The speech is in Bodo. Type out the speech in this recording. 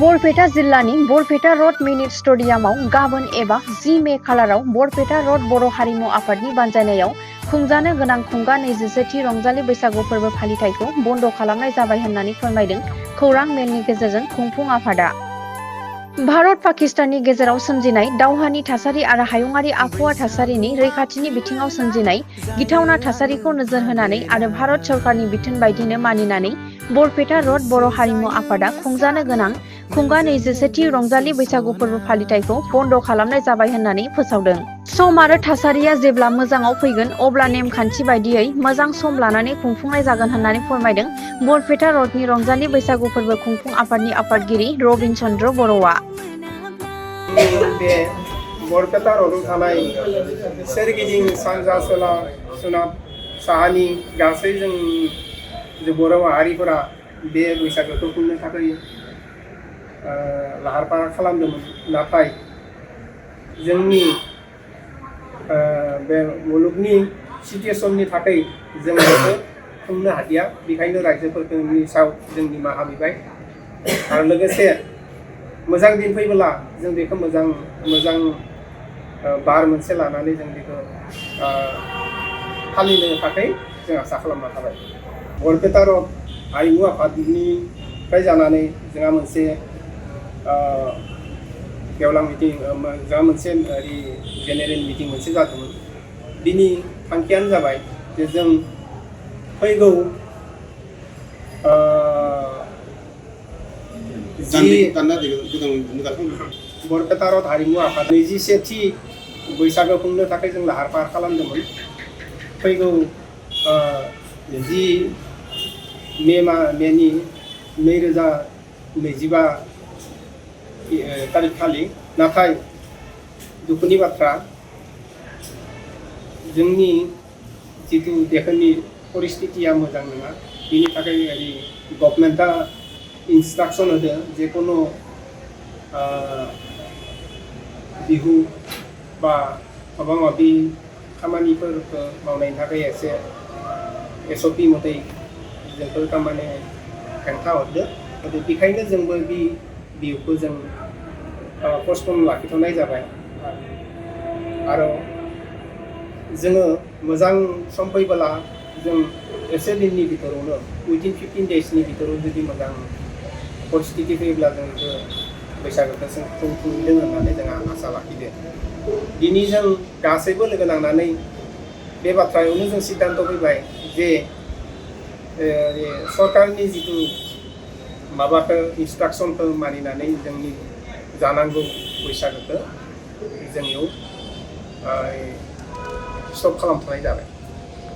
बरपेटा जिल्लानि बरपेटा रोड मिनिट स्टेडियामाव गाबोन एबा 10 मे खालाराव बरपेटा रोड बर' हारिमु आफादनि बानजायनायाव खुंजानो गोनां खुंगा 21थि रंजालि बैसागु फोरबो फालिथायखौ बन्द खालामनाय जाबाय होननानै फोरमायदों खौरां मेलनि गेजेरजों खुंफुं आफादा। भारत पाकिस्ताननि गेजेराव सोमजिनाय दावहानि थासारि आरो हायुंआरि आबहावा थासारिनि रैखाथिनि बिथिङाव सोमजिनाय गिथावना थासारिखौ नोजोर होनानै आरो भारत सरकारनि बिथोन बायदिनो मानिनानै बरपेटा रोड बर' हारिमु आफादा खुंजानो गोनां खुंगा 21थि रंजालि बैसागु फोरबो फालिथायखौ बन्द खालामनाय जाबाय होननानै फोसावदों। सम आरो थासारिया जेब्ला मोजाङाव फैगोन अब्ला नेमखान्थि बायदियै मोजां सम लानानै खुंफुंनाय जागोन होननानै फोरमायदों बरपेटा रोडनि रंजालि बैसागु फोरबो खुंफुं आफादनि आफादगिरि रबिन चन्द्र बर'आ। बे बरपेटा रोडआव थानाय सोरगिदिं सानजा सोनाब साहानि गासै जों बर' माहारिफोरा बे बैसागुखौ खुंनो थाखाय लाहार फाहार खालामदोंमोन, नाथाय जोंनि बे मुलुगनि सिचुएसननि थाखाय जों बेखौ खुंनो हादिया, बेखायनो रायजोफोरनि सायाव जों निमाहा बिबाय आरो लोगोसे मोजां दिन फैबोला जों बेखौ मोजां बार मोनसे लानानै जों बेखौ फालिनो थाखाय जों आसा खालामना थाबाय। बरपेटा रोड हारिमु आफादनिफ्राय जानानै जोंहा मोनसे गेवलां मिटिं जोंहा मोनसे जेनेरेल मिटिं मोनसे जादोंमोन। बिनि थांखियानो जाबाय जे जों फैगौ बरपेटा रोड हारिमु आफाद 21थि बैसागो खुंनो थाखाय जों लाहार फाहार खालामदोंमोन। फैगौ 10 मेनि 2025 तारिख खालि, नाथाय दुखुनि बाथ्रा जोंनि जितु देखोननि परिस्थितिया मोजां नङा। बिनि थाखाय गभर्नमेन्टआ इन्सट्राक्सन होदों जेखुनु बिहु बा माबा माबि खामानिफोरखौ मावनायनि थाखाय एसे SOP मथे जोंफोर खामानि हेंथा हरदो। बेखायनो जोंबो बिहुखौ जों पस्टपन लाखिथ'नाय जाबाय आरो जोङो मोजां सम फैबोला जों एसे दिननि भितरावनो उइदिन 15 डेजनि भितराव जुदि मोजां परिस्थिति फैयोब्ला जों बैसागुखौ जों खुंदों होननानै जोंहा आसा लाखिदों। दिनै जों गासैबो लोगो नांनानै बे बाथ्रायावनो जों सिद्धान्त फैबाय जे सरकारनि जितु माबाखौ इन्सट्राक्सनखौ मानिनानै जोंनि जानांगौ बैसागुखौ जोंनियाव स्टप खालामथ'नाय जाबाय।